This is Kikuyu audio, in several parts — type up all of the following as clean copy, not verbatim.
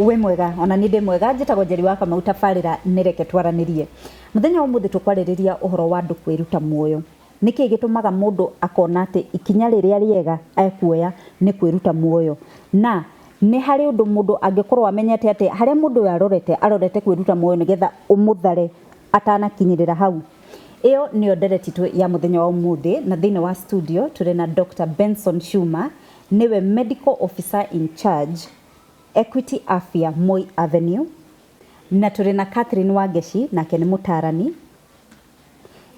Wĩ mwega, ona niĩ ndĩ mwega. Njĩtagwo Njeri wa Kamau, tabarĩra nĩ Reke Twaranĩrie. Mũthenya wa ũmũthĩ tũkwarĩrĩria ũhoro wa andũ kwĩruta muoyo. Nĩkĩ gĩtũmaga mũndũ akona atĩ ikinya rĩrĩa rĩega ekuoya nĩ kwĩruta muoyo? Na nĩ harĩ ũndũ mũndũ angĩkorwo amenyete atĩ harĩa mũndũ ũyũ arorete, arorete kwĩruta muoyo nĩgetha ũmũthare atanakinyĩrĩra hau? Ĩyo nĩyo ndereti itũ ya mũthenya wa ũmũthĩ, na thĩinĩ wa studio tũrĩ na Doctor Benson Shuma, nĩwe Medical Officer in Charge, Equity Afya Moi Avenue, na tũrĩ na Catherine Wangeci, nake nĩ mũtaarani,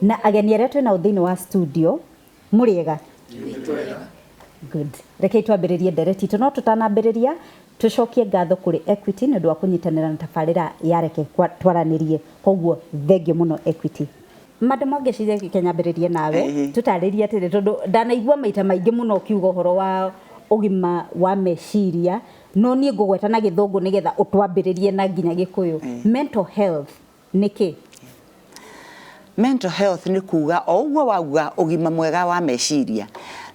na ageni arĩa twĩ nao thĩinĩ wa studio. Mũrĩega? Good. Rekei twambĩrĩrie ndereti itũ, no tũtanambĩrĩria tũcokie ngatho kũrĩ Equity nĩ ũndũ wa kũnyitanĩra na tabarĩra ya Reke Twaranĩrie. Koguo thengio mũno Equity. Madam Wangeci, reke nyambĩrĩrie nawe. Tũtarĩrie atĩrĩ, tondũ ndanaigua maita maingĩ mũno ũkiuga ũhoro wa ũgima wa meciria, no niĩ ngũgweta na Gĩthũngũ nĩgetha ũtwambĩrĩrie na nginya Gĩkũyũ. Mental health nĩ kĩ? Mental health nĩ kuga o ũguo wauga, ũgima mwega wa meciria.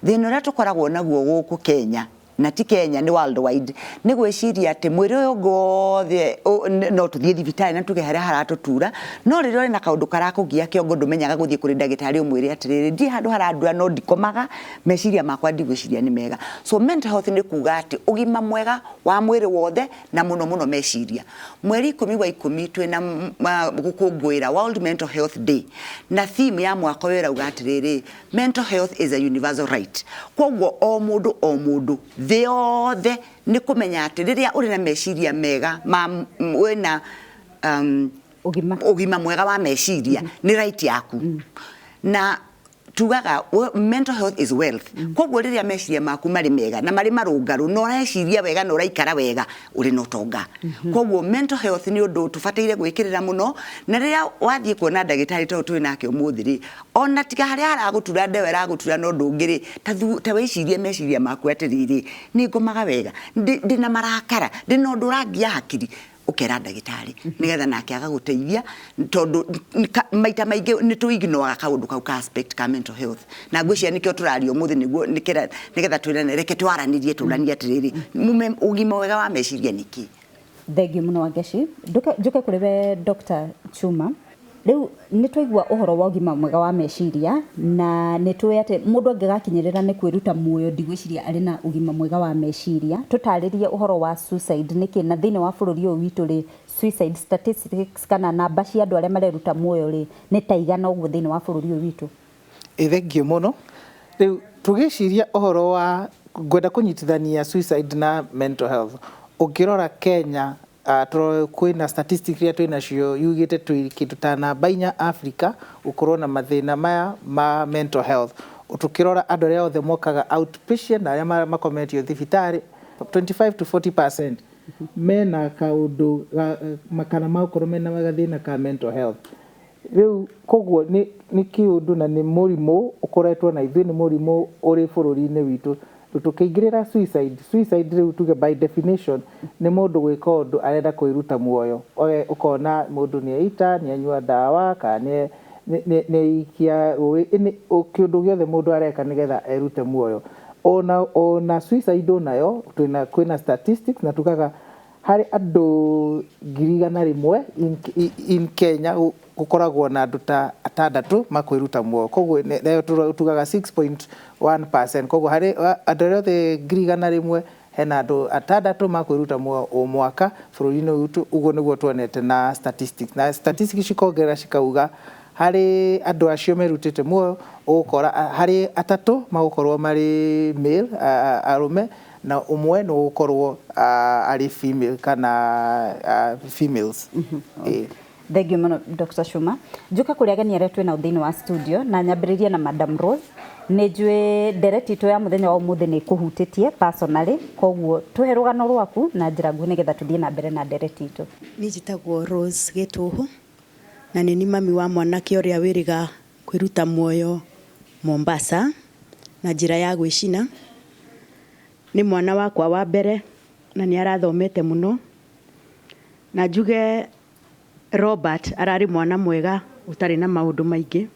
Thĩna ũrĩa tũkoragwo naguo gũkũ Kenya, na ti Kenya, nĩ worldwide, nĩ gwĩciria atĩ mwĩrĩ ũyũ ũngĩ wothe no tũthiĩ thibitarĩ na tuge harĩa haratũtura, no rĩrĩa ũrĩ na kaũndũ karakũgia kĩongo, ndũmenyaga gũthiĩ kũrĩ ndagĩtarĩ ũmwĩre atĩrĩrĩ, "Ndiĩ handũ harandura, no ndikomaga, meciria makwa ndigwĩciria nĩ mega." So mental health nĩ kuga atĩ ũgima mwega wa mwĩrĩ wothe, na mũno mũno meciria. Mweri 10 wa 10 twĩna gũkũngũĩra World Mental Health Day, na theme ya mwaka ũyũ ĩrauga atĩrĩrĩ, "Mental health is a universal right." Koguo o mũndũ, o mũndũ thĩ yothe nĩ kũmenya atĩ rĩrĩa ũrĩ na meciria mega ma wĩna ũgima ũgima mwega wa meciria, nĩ right yaku. Na tugaga mental health is wealth. Koguo rĩrĩa meciria maku marĩ mega na marĩ marũngaru, na ũreciria wega na ũraikara wega, ũrĩ na ũtonga. Koguo mental health nĩ ũndũ tũbataire gwĩkĩrĩra mũno. Na rĩrĩa wathiĩ kuona ndagĩtarĩ tondũ twĩ nake ũmũthĩ rĩ, ona tiga harĩa haragũtura ndewa ĩragũtura na ũndũ ũngĩ rĩ, ta wĩcirie meciria maku atĩrĩrĩ, nĩ ngomaga wega, ndĩna marakara, ndĩna ũndũ ũrangia hakiri, ũkera ndagĩtarĩ nĩgetha nake agagũteithia, tondũ maita maingĩ nĩ tũ-ignoraga kaũndũ kau ka aspect ka mental health. Na ngwĩciria nĩkĩo tũraria ũmũthĩ, nĩguo nĩgetha twĩrane, reke twaranĩrie, tũranie atĩrĩrĩ, mume ũgima mwega wa meciria nĩ kĩ? Thengiũ mũno Wangeci. Njũke kũrĩ we Dr. Chuma. Rĩu nĩ twaigua ũhoro wa ũgima mwega wa meciria, na nĩ tũĩ atĩ mũndũ angĩgakinyĩrĩra nĩ kwĩruta muoyo, ndigwĩciria arĩ na ũgima mwega wa meciria. Tũtarĩrie ũhoro wa suicide nĩkĩ, na thĩinĩ wa bũrũri ũyũ witũ rĩ, suicide statistics kana namba cia andũ arĩa mareruta muoyo rĩ, nĩ ta igana ũguo thĩinĩ wa bũrũri ũyũ witũ? Ĩ, thengio mũno. Rĩu tũgĩciria ũhoro wa ngwenda kũnyitithania suicide na mental health, ũngĩrora Kenya, kwĩna statistic iria twĩ nacio yugĩte twĩ kĩndũ ta namba 4 Africa gũkorwo na mathĩna maya ma mental health. Tũkĩrora andũ arĩa othe mokaga outpatient na arĩa makometio thibitarĩ, 25 to 40% mena kaũndũ kana magũkorwo mena gathĩna ka mental health. Rĩu koguo nĩ kĩũndũ na nĩ mũrimũ ũkoretwo na ithuĩ, nĩ mũrimũ ũrĩ bũrũri-inĩ witũ. Rĩu tũkĩingĩrĩra suicide, suicide rĩu tuge by definition nĩ mũndũ gwĩka ũndũ arenda kwĩruta muoyo. Ũkona mũndũ nĩ eita, nĩ anyua ndawa, kana nĩ eikia rũĩ, kĩũndũ gĩothe mũndũ areka nĩgetha erute muoyo. Ona suicide onayo twĩna kwĩna statistics, na tugaga harĩ andũ 100,000 in Kenya gũkoragwo na andũ ta atandatũ makwĩruta muoyo. Koguo nayo tugaga 6.1%. Koguo harĩ andũ arĩa othe 100,000, hena andũ atandatũ makwĩruta muoyo o mwaka bũrũri-inĩ ũyũ witũ. Ũguo nĩguo tuonete na statistics, na statistics cikongerera cikauga harĩ andũ acio merutĩte muoyo, ũgũkora harĩ atatũ magũkorwo marĩ male, arũme, na ũmwe nĩ ũgũkorwo arĩ female kana females. Ĩĩ. Thengiũ mũno Dr. Shuma. Njuke kũrĩ ageni arĩa twĩ nao thĩinĩ wa studio, na nyambĩrĩrie na Madam Rose. Nĩ njũĩ ndereti itũ ya mũthenya wa ũmũthĩ nĩ ĩkũhutĩtie personally, koguo tũhe rũgano rwaku na njĩra nguhĩ nĩgetha tũthiĩ na mbere na ndereti itũ. Niĩ njĩtagwo Rose Gĩtũhũ, na nĩ niĩ mami wa mwanake ũrĩa wĩrĩga kwĩruta muoyo Mombasa na njĩra ya gwĩcina. Nĩ mwana wakwa wa mbere na nĩ arathomete mũno. Na njuge Robert ararĩ mwana mwega ũtarĩ na maũndũ maingĩ,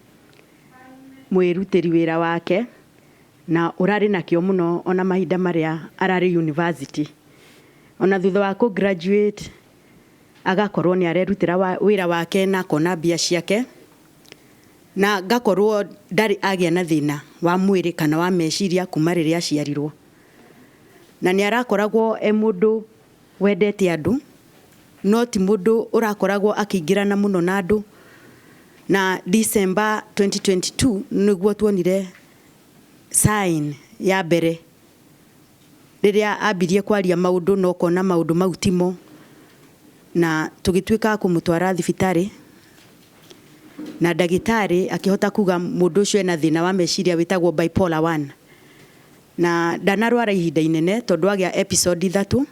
mwĩrutĩri wĩra wake, na ũrarĩ na kĩo mũno ona mahinda marĩa ararĩ university. Ona thutha wa kũ graduate agakorwo nĩ arerutĩra wĩra wake na akona mbia ciake, na ngakorwo ndarĩ agĩa na thĩna wa mwĩrĩ kana wa meciria kuma rĩrĩa aciarirwo. Na nĩ arakoragwo e mũndũ wendete andũ, no ti mũndũ ũrakoragwo akĩingĩrana mũno na andũ. Na December 2022 nĩguo tuonire sign ya mbere rĩrĩa ambirie kwaria maũndũ na ũkona maũndũ mau timo, na tũgĩtuĩka a kũmũtwara thibitarĩ, na ndagĩtarĩ akĩhota kuga mũndũ ũcio ena thĩna wa meciria wĩtagwo bipolar 1. Na ndanarwara ihinda inene tondũ agĩa episode ithatũ.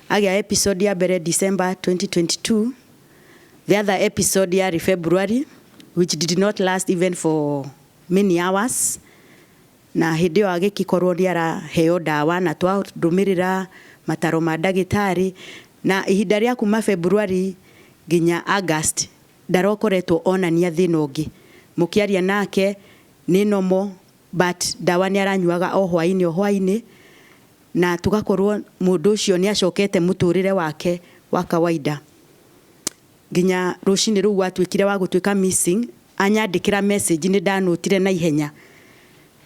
Agĩa episode ya mbere December 2022, the other episode yarĩ February, which did not last even for many hours, na hĩndĩ ĩyo agĩgĩkorwo nĩ araheo ndawa na twarũmĩrĩra mataro ma ndagĩtarĩ. Na ihinda rĩa kuma February nginya August ndarokoretwo onania thĩna ũngĩ. Mũkĩaria nake nĩ normal, but ndawa nĩ aranyuaga o hwainĩ o hwainĩ, na tũgakorwo mũndũ ũcio nĩ acokete mũtũrĩre wake wa kawaida, nginya rũcinĩ rũu watuĩkire wa gũtuĩka missing. Anyandĩkĩra message, nĩ ndanũtire na ihenya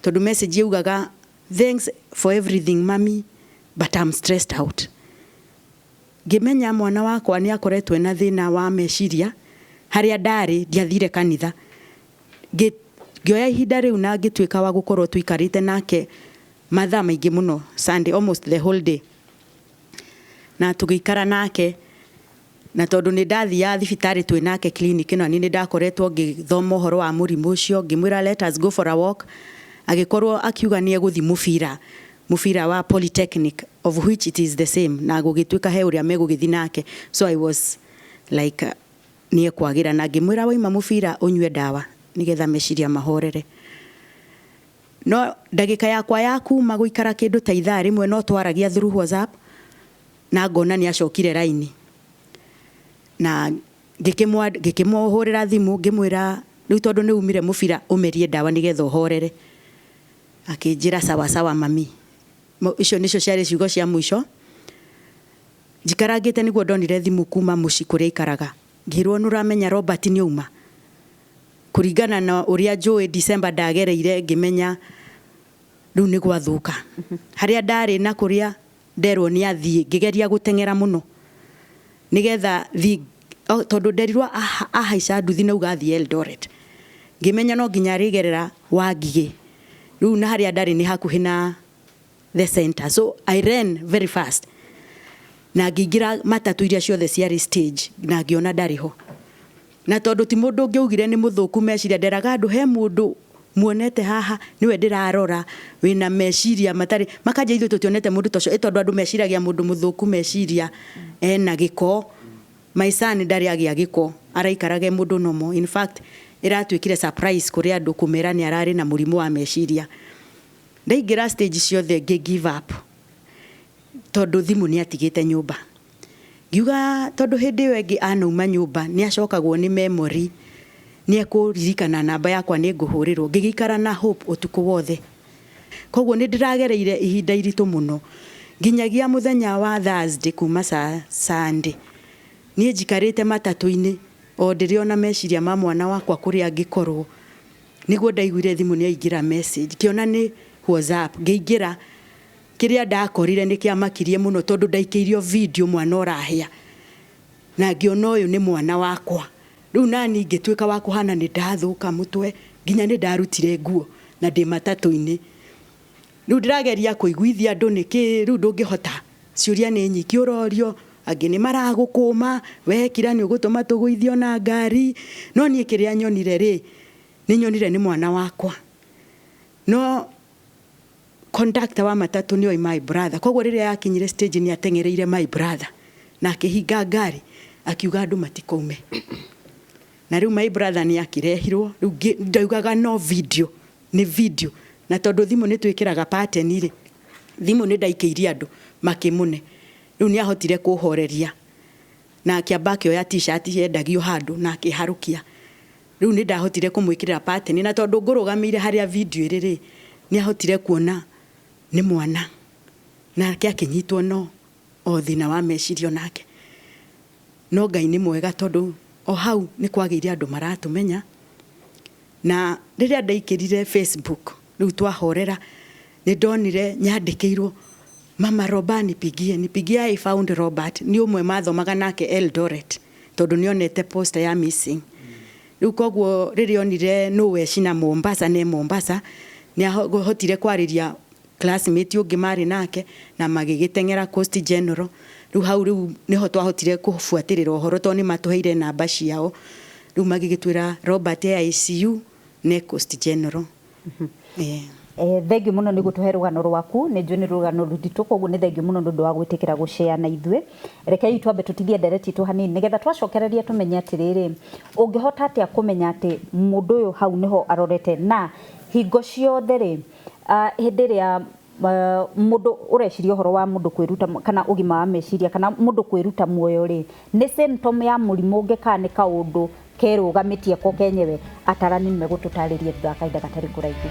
tondũ message yaugaga, "Thanks for everything, mami, but I'm stressed out." Ngĩmenya mwana wakwa nĩ akoretwo ena thĩna wa meciria. Harĩa ndarĩ ndiathire kanitha. Ngĩoya ihinda rĩu na ngĩtuĩka wa gũkorwo tũikarĩte nake mathaa maingĩ mũno Sunday, almost the whole day, na tũgĩikara nake. Na tondũ nĩ ndathiaga thibitarĩ twĩ nake clinic ĩno, nĩ ndakoretwo ngĩthoma ũhoro wa mũrimũ ũcio. Ngĩmwĩra, "Let us go for a walk." Agĩkorwo akiuga nĩ egũthiĩ mũbira wa Polytechnic, of which it is the same, na gũgĩtuĩka he ũrĩa megũgĩthiĩ nake. So I was like, nĩ ekwagĩra, na ngĩmwĩra, "Waima mũbira ũnyue ndawa nĩgetha meciria mahorere." No ndagĩka yakwa ya kuma gũikara kĩndũ ta ithaa rĩmwe, no twaragia through WhatsApp, na ngona nĩ acokire raini, na ngĩkĩmũhũrĩra thimũ, ngĩmwĩra, "Rĩu tondũ nĩ umire mũbira, ũmerie ndawa nĩgetha ũhorere." Akĩnjĩra, "Sawa sawa, mami." Icio nĩcio ciarĩ ciugo cia mũico. Njikarangĩte nĩguo ndonire thimũ kuma mũciĩ kũrĩa aikaraga, ngĩrwo, "Nĩ ũramenya Robert nĩ auma." Kũringana na ũrĩa njũĩ December ndagereire, ngĩmenya rĩu nĩ gwathũka. Harĩa ndarĩ na kũrĩa nderwo nĩ athiĩ, ngĩgeria gũteng'era mũno nĩgetha thi tondũ nderirwo ahaica nduthi na uga athiĩ Eldoret. Ngĩmenya no nginya arĩgerera Wangigĩ rĩu, na harĩa ndarĩ nĩ hakuhĩ na the center, so I ran very fast na ngĩingĩra matatũ iria ciothe ciarĩ stage na ngĩona ndarĩ ho. Na tondũ ti mũndũ ũngĩaugire nĩ mũthũku meciria, nderaga andũ he mũndũ muonete haha, nĩwe ndĩrarora wĩna meciria matarĩ makanja. Ithuĩ tũtionete mũndũ ta ũcio, ĩ tondũ andũ meciragia mũndũ mũthũku meciria ena gĩko. My son ndarĩ agĩa gĩko, araikarage mũndũ normal. In fact, ĩratuĩkire surprise kũrĩ andũ kũmera nĩ ararĩ na mũrimũ wa meciria. Ndaingĩra stage ciothe, ngĩ give up tondũ thimũ nĩ atigĩte nyũmba. Ngiuga tondũ hĩndĩ ĩyo ĩngĩ anauma nyũmba nĩ acokagwo nĩ memory, nĩ ekũririkana namba yakwa, nĩ ngũhũrĩrwo. Ngĩgĩikara na hope ũtukũ wothe. Koguo nĩ ndĩragereire ihinda iritũ mũno nginyagia mũthenya wa Thursday. Kuma Sunday niĩ njikarĩte matatũ-inĩ o ndĩrĩona meciria ma mwana wakwa kũrĩa angĩkorwo. Nĩguo ndaiguire thimũ nĩ yaingĩra message, ngĩona nĩ WhatsApp. Ngĩingĩra, kĩrĩa ndakorire nĩ kĩamakirie mũno tondũ ndaikĩirio video mwana ũrahĩa, na ngĩona ũyũ nĩ mwana wakwa. Rĩu nani ngĩtuĩka wa kũhana nĩ ndathũka mũtwe, nginya nĩ ndarutire nguo na ndĩ matatũ-inĩ. Rĩu ndĩrageria kũiguithia andũ nĩkĩ rĩu ndũngĩhota. Ciũria nĩ nyingĩ ũrorio, angĩ nĩ maragũkũma, wekira nĩ ũgũtũma tũgũithio na ngari. No niĩ kĩrĩa nyonire rĩ, nĩ nyonire nĩ mwana wakwa. No conductor wa matatũ nĩ oĩ my brother, koguo rĩrĩa yakinyire stage nĩ ateng'ereire my brother na akĩhinga ngari, akiuga andũ matikaume. Na rĩu my brother nĩ akĩrehirwo. Rĩu ndaugaga no video nĩ video, na tondũ thimũ nĩ twĩkĩraga pattern rĩ, thimũ nĩ ndaikĩirie andũ makĩmũne. Rĩu nĩ ahotire kũhoreria na akĩamba akĩoya T-shirt yendagio handũ na akĩharũkia. Rĩu nĩ ndahotire kũmwĩkĩrĩra pattern, na tondũ ngũrũgamĩire harĩa video ĩrĩ rĩ, nĩ ahotire kuona nĩ mwana, nake akĩnyitwo no O thĩna wa meciria onake. No Ngai nĩ mwega tondũ o hau nĩ kwagĩire andũ maratũmenya. Na rĩrĩa ndaikĩrire Facebook, rĩu twahorera, nĩ ndonire nyandĩkĩirwo Mama Roba nipigie, nipigie I found Robert. Nĩ ũmwe mathomaga nake Eldoret tondũ nĩ onete poster ya missing. Rĩu koguo rĩrĩa onire nũ wecina Mombasa ne Mombasa, nĩ ahotire kwarĩria classmate ũngĩ marĩ nake na magĩgĩteng'era Coast General. Rĩu hau rĩu nĩho twahotire kũbuatĩrĩra ũhoro tondũ nĩ matũheire namba ciao. Rĩu magĩgĩtwĩra Robert e ICU ne Coast General. Thengiũ mũno nĩ gũtũhe rũgano rwaku, nĩ njũĩ nĩ rũgano rũritũ, koguo nĩ thengiũ mũno nĩ ũndũ wa gwĩtĩkĩra gũshare na ithuĩ. Rekei twambe tũtithie ndereti itũ hanini nĩgetha twacokereria tũmenye atĩrĩrĩ, ũngĩhota atĩa kũmenya atĩ mũndũ ũyũ hau nĩho arorete, na hingo ciothe rĩ, hĩndĩ ĩrĩa mũndũ ũreciria ũhoro wa mũndũ kwĩruta kana ũgima wa meciria kana mũndũ kwĩruta muoyo rĩ, nĩ symptom ya mũrimũ ũngĩ kana nĩ kaũndũ kerũgamĩtie ko kenyewe? Atarani nĩmegũtũtarĩria thutha wa kahinda gatarĩ kũraihu.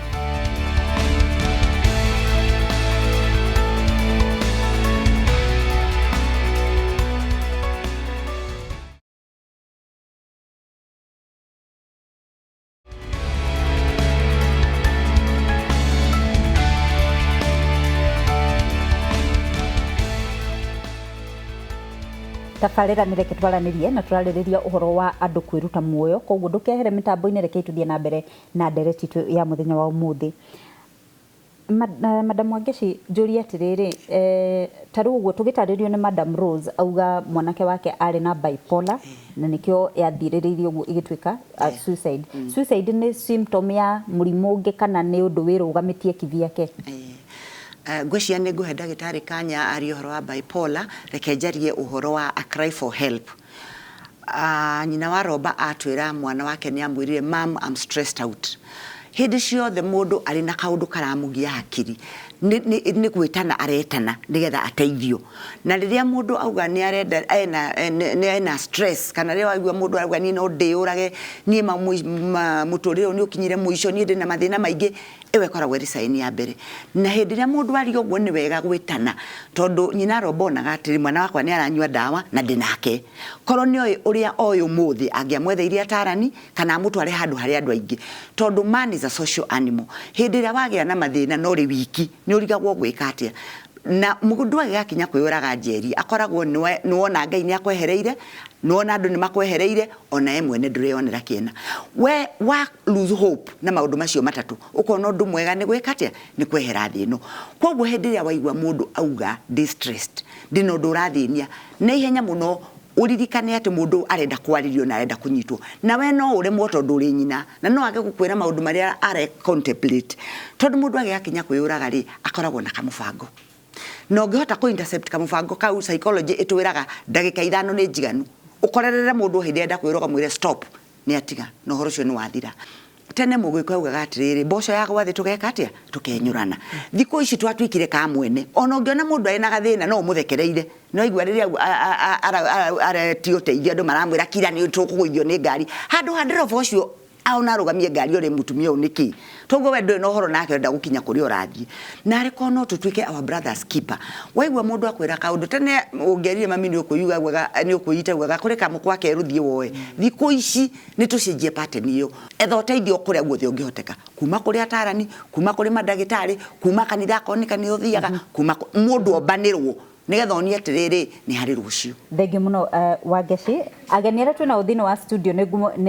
Tabarĩra nĩ reke twaranĩrie na tũrarĩrĩria ũhoro wa andũ kwĩruta muoyo, koguo ndũkehere mĩtambo-inĩ, reke tũthiĩ na mbere na ndereti itũ ya mũthenya wa ũmũthĩ. Madam Wangeci, njũrie atĩrĩrĩ, ta rĩu ũguo tũgĩtarĩrio nĩ Madam Rose, auga mwanake wake arĩ na bipolar na nĩkĩo yathirĩrĩirie ũguo ĩgĩtuĩka suicide. Suicide nĩ symptom ya mũrimũ ũngĩ kana nĩ ũndũ wĩrũgamĩtie kivyake? Ngwĩciria nĩ ngũhe ndagĩtarĩ kanya arie ũhoro wa bipolar, reke njarie ũhoro wa a cry for help. Nyina wa Roba atwĩra mwana wake nĩ amwĩrire, "Mom, I'm stressed out." Hĩndĩ ciothe mũndũ arĩ na kaũndũ karamũgia hakiri nĩ gwĩtana aretana nĩgetha ateithio. Na rĩrĩa mũndũ auga nĩ arenda ena stress, kana rĩrĩa waigua mũndũ arauga niĩ no ndĩyũrage, niĩ mũtũrĩre ũyũ nĩ ũkinyire mũico, niĩ ndĩna mathĩna maingĩ, ĩyo ĩkoragwo ĩrĩ sign ya mbere. Na hĩndĩ ĩrĩa mũndũ aria ũguo nĩ wega gwĩtana, tondũ nyina Roba onaga atĩrĩ, mwana wakwa nĩ aranyua ndawa na ndĩnake. Korwo nĩ oĩ ũrĩa oĩ ũmũthĩ, angĩamwetheire atarani kana amũtware handũ harĩa andũ aingĩ, tondũ man is a social animal. Hĩndĩ ĩrĩa wagĩa na mathĩna na ũrĩ wiki, nĩ ũrigagwo gwĩka atĩa. Na mũndũ agĩgakinya kwĩyũraga njeri, akoragwo nĩ wona Ngai nĩ akwehereire, nĩ wona andũ nĩ makwehereire, ona we mwene ndũreyonera kĩena. We wa lose hope na maũndũ macio matatũ, ũkona ũndũ mwega nĩ gwĩka atĩa? Nĩ kwehera thĩ ĩno. Koguo hĩndĩ ĩrĩa waigua mũndũ auga ndĩ stressed, ndĩna ũndũ ũrathĩnia, na ihenya mũno ũririkane atĩ mũndũ arenda kwarĩrio na arenda kũnyitwo. Na we no ũremwo tondũ ũrĩ nyina, na no age gũkwĩra maũndũ marĩa are contemplate. Tondũ mũndũ agĩgakinya kwĩyũraga rĩ, akoragwo na kamũbango. Na ũngĩhota kũ intercept kamũbango kau, psychology ĩtwĩraga ndagĩka 5 nĩ njiganu. Ũkorerere mũndũ hĩndĩ enda kwĩyũraga ũmwĩre stop, nĩ atiga, na ũhoro ũcio nĩ wathira. Tene mũgĩkũyũ augaga atĩrĩrĩ, mboco ya gwa thĩ tũgeka atĩa? Tũkenyũrana. Thikũ ici twatuĩkire ka mwene. Ona ũngĩona mũndũ arĩ na gathĩna no ũmũthekereire. No aigua rĩrĩa aretio ũteithio andũ maramwĩra kira nĩ tũkũgũithio nĩ ngari. Handũ ha ndereba ũcio ona arũgamie ngari ũrĩ mũtumia ũyũ nĩkĩ? Toguo we ndũrĩ na ũhoro nake ũrenda gũkinya kũrĩa ũrathiĩ. Na arĩ korwo no tũtuĩke our brother's keeper. Waigua mũndũ akwĩra kaũndũ, tene ũngĩerire mami nĩ ũkũigua wega, nĩ ũkwĩita wega, kũrĩ kamũkwa kerũ thiĩ woe. Thikũ ici nĩ tũcenjie pattern ĩyo. Etha ũteithio kũrĩa guothe ũngĩhoteka, kuma kũrĩ atarani, kuma kũrĩ mandagĩtarĩ, kuma kanitha akorwo nĩ kanitha ũthiaga, kuma mũndũ ombanĩrwo nĩgetha onie atĩrĩrĩ nĩ harĩ rũciũ. Thengiũ mũno Wangeci. Ageni arĩa twĩnao thĩinĩ wa studio nĩ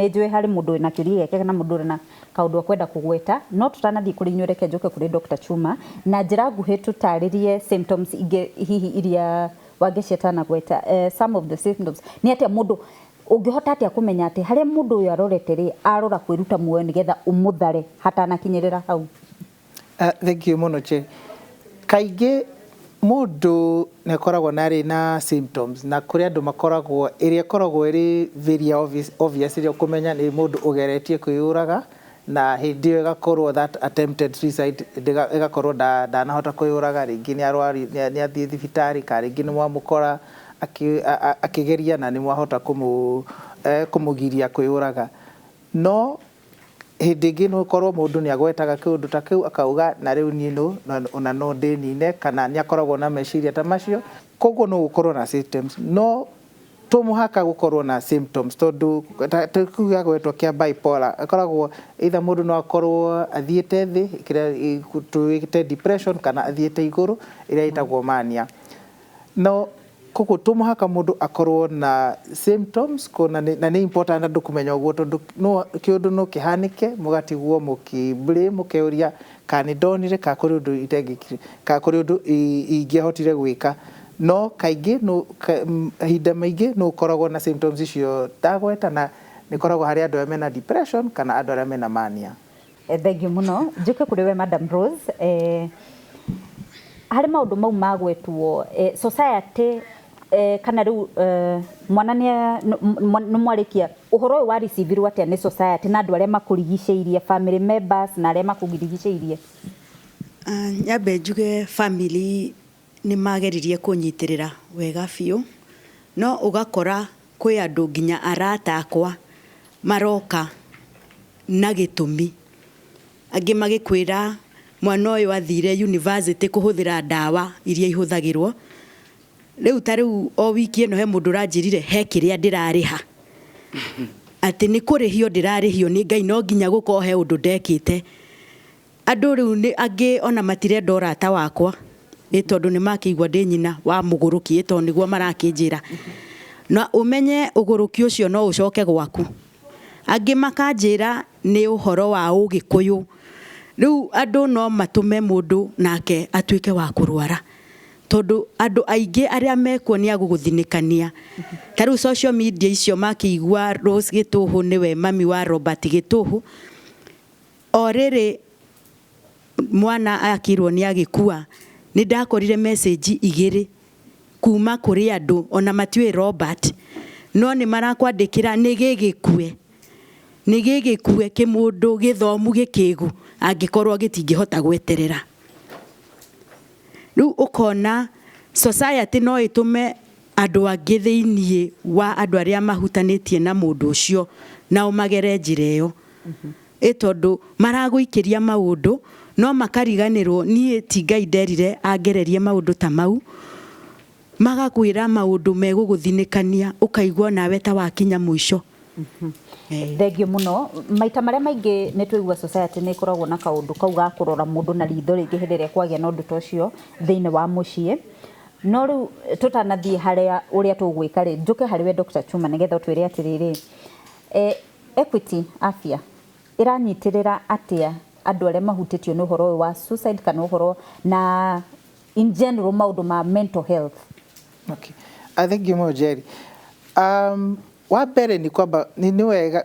njũĩ harĩ mũndũ wĩna kĩũria gĩake kana mũndũ ũrĩ na kaũndũ akwenda kũgweta, no tũtanathiĩ kũrĩ inyuĩ reke njoke kũrĩ Dr. Chuma na njĩra nguhĩ tũtarĩrie symptoms ingĩ hihi iria Wangeci atanagweta. Some of the symptoms nĩ atĩa mũndũ ũngĩhota atĩa kũmenya atĩ harĩa mũndũ ũyũ arorete rĩ, arora kwĩruta muoyo nĩgetha ũmũthare hatanakinyĩrĩra hau? Thank you mũno Che. Kaingĩ mũndũ nĩ akoragwo na arĩ na symptoms, na kũrĩ andũ makoragwo ĩrĩa ĩkoragwo ĩrĩ very obvious ĩrĩa ũkũmenya nĩ mũndũ ũgeretie kwĩyũraga, na hĩndĩ ĩyo ĩgakorwo that attempted suicide ĩgakorwo ndanahota kwĩyũraga, rĩngĩ nĩ athiĩ thibitarĩ, kana rĩngĩ nĩ mwamũkora akĩgeria na nĩ mwahota kũmũgiria kwĩyũraga. No Hĩndĩ ĩngĩ no ũkorwo mũndũ nĩ agwetaga kĩũndũ ta kĩu akauga na rĩu niĩ no ona no ndĩnine, kana nĩ akoragwo na meciria ta macio. Koguo no gũkorwo na symptoms, no to mũhaka gũkorwo na symptoms, tondũ kĩu gĩagwetwo kĩa bipolar ĩkoragwo either mũndũ no akorwo athiĩte thĩ, kĩrĩa tũĩte depression, kana athiĩte igũrũ, ĩrĩa ĩtagwo mania. No koguo to mũhaka mũndũ akorwo na symptoms, na nĩ important andũ kũmenya ũguo, tondũ no kĩũndũ no kĩhanĩke mũgatigwo mũkĩ blame, mũkeuria kana nĩ ndonire, kana kũrĩ ũndũ itengĩkire, kana kũrĩ ũndũ ingĩahotire gwĩka. No kaingĩ mahinda maingĩ no ũkoragwo na symptoms icio ndagweta, na nĩ ĩkoragwo harĩ andũ arĩa mena depression kana andũ arĩa mena mania. Thank you mũno. Njũke kũrĩ we Madam Rose, harĩ maũndũ mau magwetwo, society, kana rĩu mwana nĩ mwarĩkia ũhoro ũyũ waricibirwo atĩa nĩ society na andũ arĩa makũrigicĩirie, family members na arĩa makũrigicĩirie? Nyambe njuge family nĩ mageririe kũnyitĩrĩra wega biũ, no ũgakora kwĩ andũ nginya arata akwa maroka na gĩtũmi, angĩ magĩkwĩra mwana ũyũ athire university kũhũthĩra ndawa iria ihũthagĩrwo. Rĩu ta rĩu o wiki ĩno he mũndũ ũranjĩrire he kĩrĩa ndĩrarĩha, atĩ nĩ kũrĩhio ndĩrarĩhio nĩ Ngai, no nginya gũkorwo he ũndũ ndekĩte. Andũ rĩu nĩ angĩ ona matirenda ũrata wakwa, ĩ tondũ nĩ makĩigua ndĩ nyina wa mũgũrũki, ĩ tondũ nĩguo marakĩnjĩra. Na ũmenye ũgũrũki ũcio no ũcoke gwaku. Angĩ makanjĩra nĩ ũhoro wa ũgĩkũyũ. Rĩu andũ no matũme mũndũ nake atuĩke wa kũrwara, tondũ andũ aingĩ arĩa mekuo nĩ agũgũthinĩkania. Ta rĩu social media icio makĩigua Rose Gĩtũhũ nĩwe mami wa Robert Gĩtũhũ, o rĩrĩ mwana akirwo nĩ agĩkua, nĩ ndakorire message igĩrĩ kuma kũrĩ andũ ona matiũĩ Robert, no nĩ marakwandĩkĩra nĩ gĩgĩkue, nĩ gĩgĩkue kĩmũndũ gĩthomu gĩkĩgu angĩkorwo gĩtingĩhota gweterera. Rĩu ũkona society no ĩtũme andũ angĩ thĩiniĩ wa andũ arĩa mahutanĩtie na mũndũ ũcio nao magere njĩra ĩyo, ĩ tondũ maragũikĩria maũndũ no makariganĩrwo niĩ ti Ngai nderire angererie maũndũ ta mau, magakwĩra maũndũ megũgũthinĩkania ũkaigua nawe ta wakinya mũico. Thank you mũno. Maita marĩa maingĩ nĩ tũigua society nĩ ĩkoragwo na kaũndũ kau ga kũrora mũndũ na ritho rĩngĩ hĩndĩ ĩrĩa kwagĩa na ũndũ ta ũcio thĩinĩ wa mũciĩ. No rĩu tũtanathiĩ harĩa ũrĩa tũgwĩka rĩ, njũke harĩ we Dr. Chuma nĩgetha ũtwĩre atĩrĩrĩ, Equity Afya ĩranyitĩrĩra atĩa andũ arĩa mahutĩtio nĩ ũhoro ũyũ wa suicide kana ũhoro na in general maũndũ ma mental health? Okay. Thank you mũno Jerry. Wa mbere nĩ kwamba nĩ wega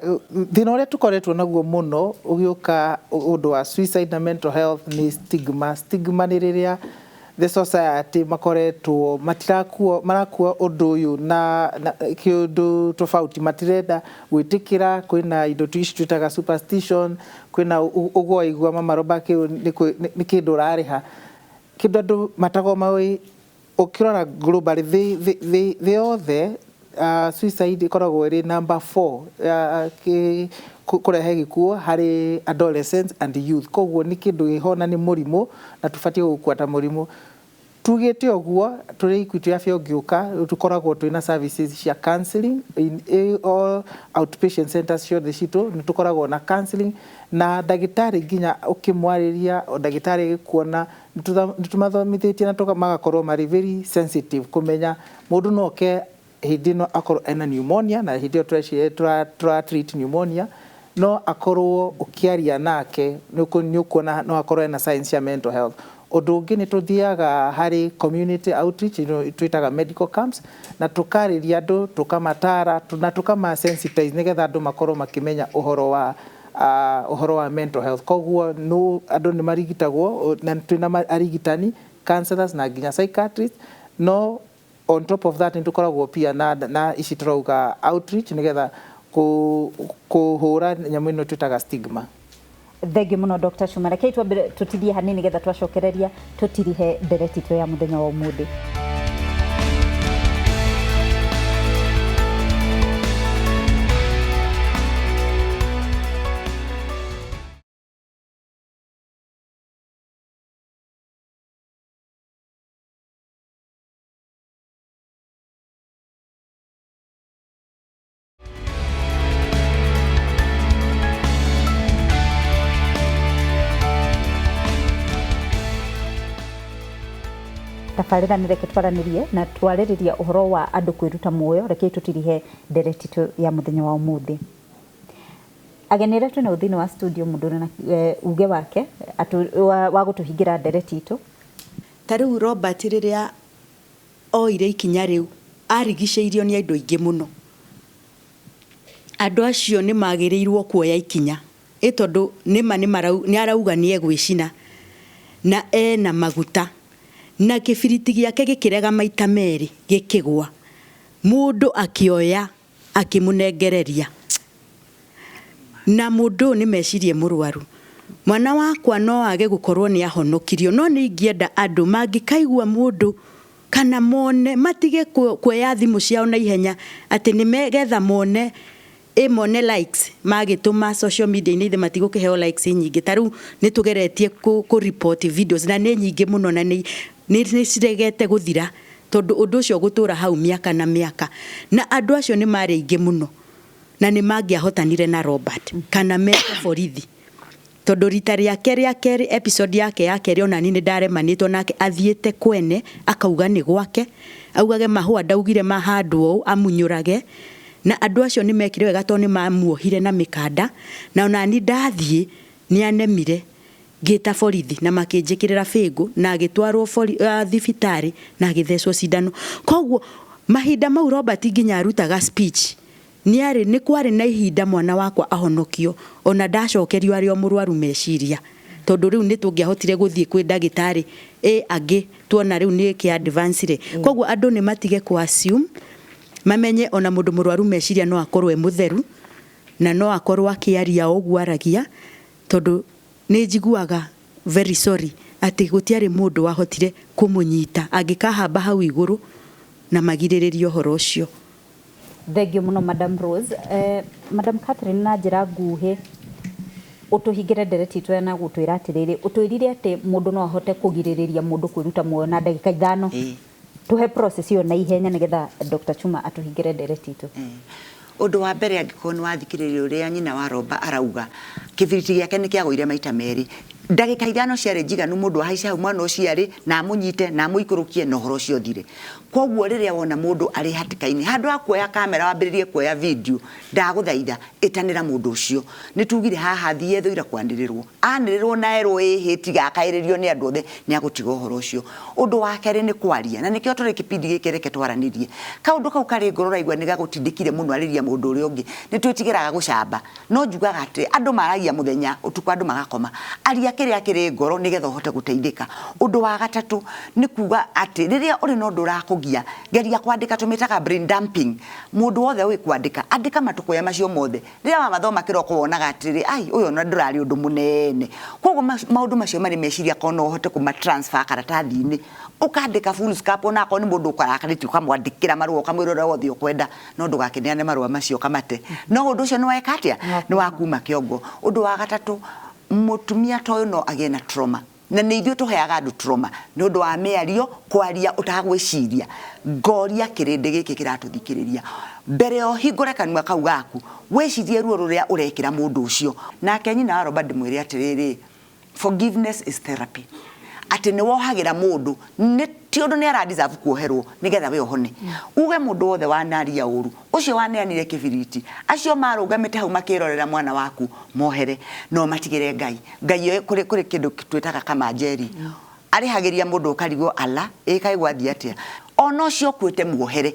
thĩna ũrĩa tũkoretwo naguo mũno ũgĩũka ũndũ wa suicide na mental health nĩ stigma. Stigma nĩ rĩrĩa the society makoretwo matirakuo marakua ũndũ ũyũ na kĩũndũ tofauti, matirenda gwĩtĩkĩra. Kwĩna indo ici twĩtaga superstition, kwĩna ũguo waigua mama Roba kĩu nĩ kĩndũ ũrarĩha, kĩndũ andũ matagwo maũĩ. Ũkĩrora globally thĩ yothe, suicide ĩkoragwo ĩrĩ number 4 kũrehe gĩkuũ harĩ adolescents and youth. Koguo nĩ kĩndũ gĩho na nĩ mũrimũ na tũbatiĩ gũkua ta mũrimũ. Tugĩte ũguo tũrĩ Equity Afya ũngĩũka tũkoragwo twĩna services cia counseling in all outpatient centers ciothe citũ, nĩ tũkoragwo na counseling na ndagĩtarĩ, nginya ũkĩmwarĩria ndagĩtarĩ agĩkuona nĩ tũmathomithĩtie na magakorwo marĩ very sensitive kũmenya mũndũ no oke hĩndĩ ĩno akorwo ena pneumonia, na hĩndĩ ĩyo tũreciria tũra treat pneumonia, no akorwo ũkĩaria nake nĩ ũkuona no akorwo ena signs cia mental health. Ũndũ ũngĩ nĩ tũthiaga harĩ community outreach, twĩtaga medical camps, na tũkarĩria andũ, tũkamatara na tũkama sensitize nĩgetha andũ makorwo makĩmenya ũhoro wa mental health. Koguo no andũ nĩ marigitagwo na twĩna arigitani, counselors na nginya psychiatrists, no on top of that nĩ tũkoragwo pia na ici tũrauga outreach nĩgetha kũhũra nyamũ ĩno twĩtaga stigma. Thank you mũno Dr. Chuma. Rekei twambire tũtithie hanini nĩgetha twacokereria tũtirihe ndereti itũ ya mũthenya wa ũmũthĩ. Tabarĩra nĩ Reke Twaranĩrie, na twarĩrĩria ũhoro wa andũ kwĩruta muoyo. Rekei tũtirihe ndereti itũ ya mũthenya wa ũmũthĩ. Ageni arĩa twĩnao thĩinĩ wa studio, mũndũ ũrĩ na uge wake wa gũtũhingĩra ndereti itũ. Ta rĩu Robert, rĩrĩa oire ikinya rĩu, arigicĩirio nĩ andũ aingĩ mũno. Andũ acio nĩ magĩrĩirwo kuoya ikinya, ĩ tondũ nĩma nĩ arauga nĩ egwĩcina na ena maguta, na kĩbiriti gĩake gĩkĩrega maita merĩ, gĩkĩgwa, mũndũ akĩoya akĩmũnengereria, na mũndũ ũyũ nĩ mecirie mũrwaru. Mwana wakwa no age gũkorwo nĩ ahonokirio, no nĩ ingĩenda andũ mangĩkaigua mũndũ kana mone, matige kuoya thimũ ciao na ihenya atĩ nĩ megetha mone ĩ mone likes magĩtũma social media-inĩ. Ithe matigũkĩheo likes nyingĩ. Ta rĩu nĩ tũgeretie kũ report videos na nĩ nyingĩ mũno, na nĩ ciregete gũthira, tondũ ũndũ ũcio gũtũra hau mĩaka na mĩaka, na andũ acio nĩ marĩ aingĩ mũno na nĩ mangĩahotanire na Robert kana mete borithi, tondũ rita rĩake rĩa kerĩ, episode yake ya kerĩ, onani nĩ ndaremanĩtwo nake, athiĩte kwene akauga nĩ gwake, augage mahũa ndaugire mahandwo ũũ, amunyũrage. Na andũ acio nĩ mekire wega tondũ nĩ mamuohire na mĩkanda, na onani ndathiĩ nĩ anemire, ngĩta borithi na makĩnjĩkĩrĩra bĩngũ na agĩtwarwo thibitarĩ na agĩthecwo cindano. Koguo mahinda mau Robert nginya arutaga speech, nĩ arĩ nĩ kwarĩ na ihinda mwana wakwa ahonokio, ona ndacokerio arĩ o mũrwaru meciria, tondũ rĩu nĩ tũngĩahotire gũthiĩ kwĩ ndagĩtarĩ ĩ angĩ tuona rĩu nĩ kĩ advance rĩ. Koguo andũ nĩ matige kũ assume, mamenye ona mũndũ mũrwaru meciria no akorwo e mũtheru na no akorwo akĩaria o ũguo aragia, tondũ nĩ njiguaga very sorry atĩ gũtiarĩ mũndũ wahotire kũmũnyita angĩkahamba hau igũrũ na magirĩrĩrie ũhoro ũcio. Thank you mũno, Madam Rose. Madam Catherine, na njĩra nguhĩ ũtũhingĩre ndereti itũ na gũtwĩra atĩrĩrĩ, ũtwĩrire atĩ mũndũ no ahote kũgirĩrĩria mũndũ kwĩruta muoyo na ndagĩka 5. Tũhe process ĩyo na ihenya nĩgetha Dr. Chuma atũhingĩre ndereti itũ. Ũndũ wa mbere, angĩkorwo nĩ wathikĩrĩria ũrĩa nyina wa Roba arauga, kĩbiriti gĩake nĩ kĩagũire maita merĩ, ndagĩka 5 ciarĩ njiganu mũndũ ahaice hau mwana ũcio arĩ na amũnyite na amũikũrũkie na ũhoro ũcio ũthire. Koguo rĩrĩa wona mũndũ arĩ hatĩka-inĩ, handũ ha kuoya kamera wambĩrĩrie kuoya video, ndagũthaitha ĩtanĩra mũndũ ũcio. Nĩ tugire haha thiĩ thũira kwanĩrĩrwo, anĩrĩrwo na erwo ĩhĩ, tiga akaĩrĩrio nĩ andũ othe, nĩ agũtiga ũhoro ũcio. Ũndũ wa kerĩ nĩ kwaria, na nĩkĩo tũrĩ kĩbindi gĩkĩ Reke Twaranĩrie. Kaũndũ kau karĩ ngoro ũraigua nĩ gagũtindĩkire mũno, arĩria mũndũ ũrĩa ũngĩ. Nĩ twĩtigĩraga gũcamba, no njugaga atĩ andũ maragia mũthenya, ũtukũ andũ magakoma. Aria kĩrĩa kĩrĩ ngoro nĩgetha ũhote gũteithĩka. Ũndũ wa gatatũ nĩ kuga atĩ rĩrĩa ũrĩ na ũndũ ũrakũgia, geria kwandĩka, tũmĩtaga brain dumping. Mũndũ wothe ũĩ kwandĩka, andĩka matũkũya macio mothe. Rĩrĩa wamathoma kĩroko, wonaga atĩrĩ, ai, ũyũ ona ndũrarĩ ũndũ mũnene. Koguo maũndũ macio marĩ meciria, korwo no ũhote kũma transfer karatathi-inĩ, ũkandĩka full scap, ona akorwo nĩ mũndũ ũkarakarĩtie, ũkamwandĩkĩra marũa, ũkamwĩra ũrĩa wothe ũkwenda, no ndũgakĩneane marũa macio, ũkamate. No ũndũ ũcio nĩ weka atĩa? Nĩ wakuma kĩongo. Ũndũ wa gatatũ, mũtumia ta ũyũ no agĩe na trauma, na nĩ ithuĩ tũheaga andũ trauma nĩ ũndũ wa mĩario, kwaria ũtagwĩciria. Ngoria kĩrĩndĩ gĩkĩ kĩratũthikĩrĩria, mbere ya ũhingũre kanua kau gaku, wĩcirie ruo rũrĩa ũrekĩra mũndũ ũcio. Nake nyina wa Robert ndĩmwĩre atĩrĩrĩ, forgiveness is therapy, atĩ nĩ wohagĩra mũndũ, nĩ ti ũndũ nĩ ara deserve kuoherwo, nĩgetha we ũhone. Uge mũndũ wothe wanaria ũru, ũcio waneanire kĩbiriti, acio marũgamĩte hau makĩrorera mwana waku, mohere no matigĩre Ngai. Ngai oĩ kũrĩ kĩndũ twĩtaga kamanjeri, arĩhagĩria mũndũ, ũkarigwo ala ĩ kaĩ gwathiĩ atĩa. Ona ũcio ũkuĩte muohere,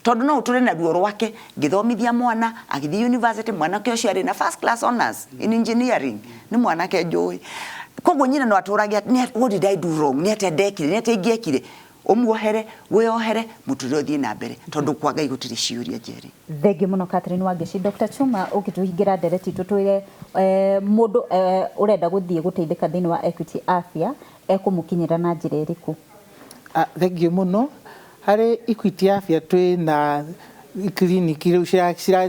tondũ no ũtũre na ruo rwake. Ngĩthomithia mwana agĩthiĩ university, mwanake ũcio arĩ na first class honors in engineering, nĩ mwanake njũĩ. Koguo nyina no atũrage, "What did I do wrong? Nĩ atĩa ndekire? Nĩ atĩa ingĩekire?" Ũmuohere, wĩohere, mũtũrĩre ũthiĩ na mbere, tondũ kwa Ngai gũtirĩ ciũria njeri. Thengiũ mũno, Catherine Wangeci. Dr. Chuma, ũngĩtũhingĩra ndereti itũ, twĩre mũndũ ũrenda gũthiĩ gũteithĩka thĩinĩ wa Equity Afya ekũmũkinyĩra na njĩra ĩrĩkũ? Thengiũ mũno. Harĩ Equity Afya twĩ na kiriniki rĩu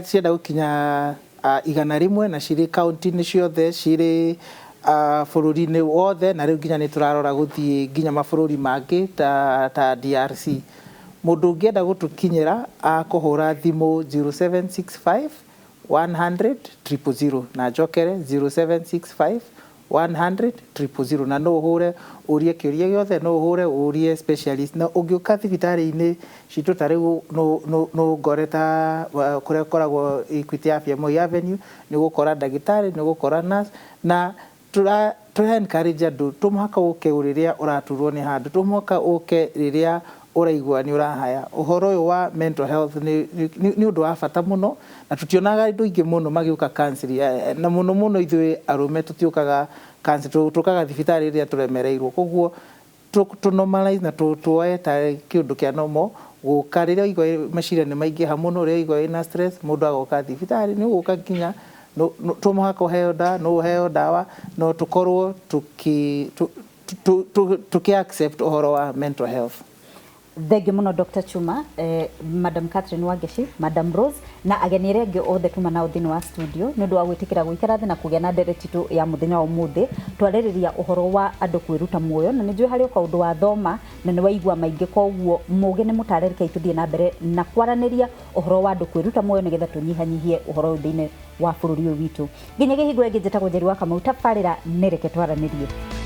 cienda gũkinya 100, na cirĩ kaunti-inĩ ciothe, cirĩ bũrũri-inĩ wothe, na rĩu nginya nĩ tũrarora gũthiĩ nginya mabũrũri mangĩ ta DRC. Mũndũ ũngĩenda gũtũkinyĩra akũhũra thimũ 0765 100 000, na njokere 0765. 100 000, na no ũhũre ũrie kĩũria gĩothe, no ũhũre ũrie specialist. Na ũngĩũka thibitarĩ-inĩ citũ ta rĩu no ngore ta kũrĩa gũkoragwo Equity Afya Moi Avenue, nĩ ũgũkora ndagĩtarĩ, nĩ ũgũkora nurse. Na tũra tũra encourage andũ, to mũhaka ũke rĩrĩa ũraturwo nĩ handũ, to mũhaka ũke rĩrĩa ũraigua nĩ ũrahaya. Ũhoro ũyũ wa mental health nĩ ũndũ wa bata mũno, na tũtionaga andũ aingĩ mũno magĩũka counseling, na mũno mũno ithuĩ arũme tũtiũkaga counseling, tũkaga thibitarĩ rĩrĩa tũremereirwo. Koguo tũ normalize na tuoe ta kĩũndũ kĩa normal gũka rĩrĩa ũigua meciria nĩ maingĩha mũno, rĩrĩa ũigua wĩna stress, mũndũ agoka thibitarĩ. Nĩ ũgũka nginya to mũhaka ũheo ndawa, no ũheo ndawa, no tũkorwo tũkĩ accept ũhoro wa mental health. Thengiũ mũno, Dr. Chuma, Madam Catherine Wangeci, Madam Rose na ageni arĩa angĩ othe tuma nao thĩinĩ wa studio, nĩ ũndũ wa gwĩtĩkĩra gũikara thĩ na kũgĩa na ndereti itũ ya mũthenya wa ũmũthĩ twarĩrĩria ũhoro wa andũ kwĩruta muoyo. Na nĩ njũĩ harĩ o kaũndũ wathoma na nĩ waigua maingĩ, koguo mũgĩ nĩ mũtare. Rekei tũthiĩ na mbere na kwaranĩria ũhoro wa andũ kwĩruta muoyo nĩgetha tũnyihanyihie ũhoro ũyũ thĩinĩ wa bũrũri ũyũ witũ. Nginya kĩhingo ĩngĩ, njĩtagwo Njeri wa Kamau, tabarĩra nĩ Reke Twaranĩrie.